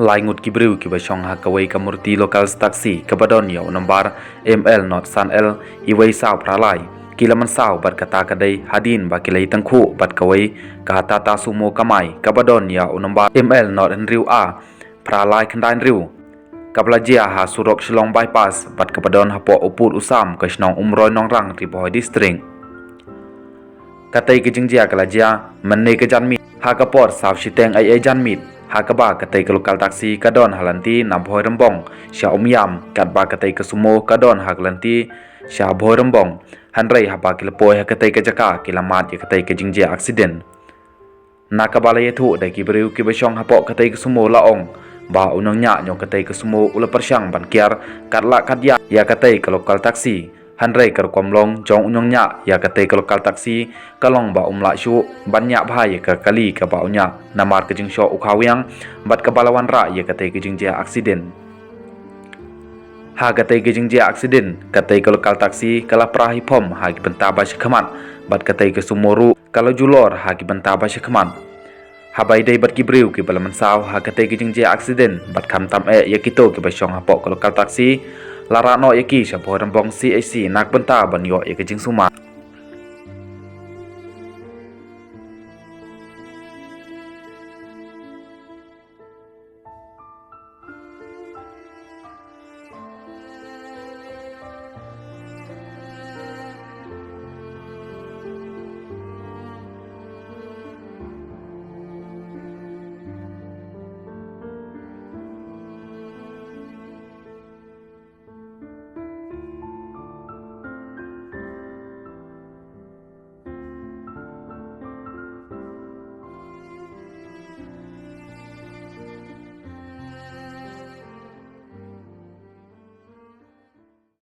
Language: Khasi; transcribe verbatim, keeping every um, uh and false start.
Lai ngut ki briew kiba shong ha kawei ka Murti local taxi kaba don ïa u nombar M L not san L iwei saw phra lai ki la mynsaw bad kata ka dei hadien ba ki la ïatangkhuh bad kawei ka Tata Sumo kamai kaba don ïa u nombar M L not hynriew A phra lai khyndai hynriew, kaba la jia ha surok Shillong Bypass bad kaba don hapoh u pud u sam ka shnong Umroi Nongrang, Ri Bhoi District. Katei ka jingjia ka la jia mynne ka janmiet ha ka por saw shiteng eiei janmiet, ha kaba katei ka local taxi ka don ha lynti na Bhoirymbong sha Umiam, katba katei ka Sumo ka don ha ka lynti sha Bhoirymbong. Hynrei haba ki la poi ha katei ka jaka ki la mad ïa katei ka jingjia accident. Na kaba la ïathuh da ki briew kiba shong hapoh katei ka Sumo la ong ba u nongñiah jong katei ka Sumo u la pyrshang ban kiar katba la kat ïa katei ka local taxi. Hynrei ka rukom long jong u nongñiah ïa katei ka local taxi ka long ba um lah shuh ban ñiah bha ïa ka kali kaba u ñiah namar ka jingshoh u khawiang bad kaba la wanrah ïa katei ka jingjia accident. Ha katei ka jingjia accident, katei ka local taxi ka la pra hi phom ha ki bynta ba shakhmat bad katei ka Sumo ruh ka la ju lor ha ki bynta ba shakhmat. Haba ïadei bad ki briew kiba la mynsaw ha katei ka jingjia accident bad khamtam eh ïa kito kiba shong hapoh ka local taxi, la rah noh ïa ki sha Bhoirymbong C H C na ka bynta ban ïoh ïa ka jingsumar.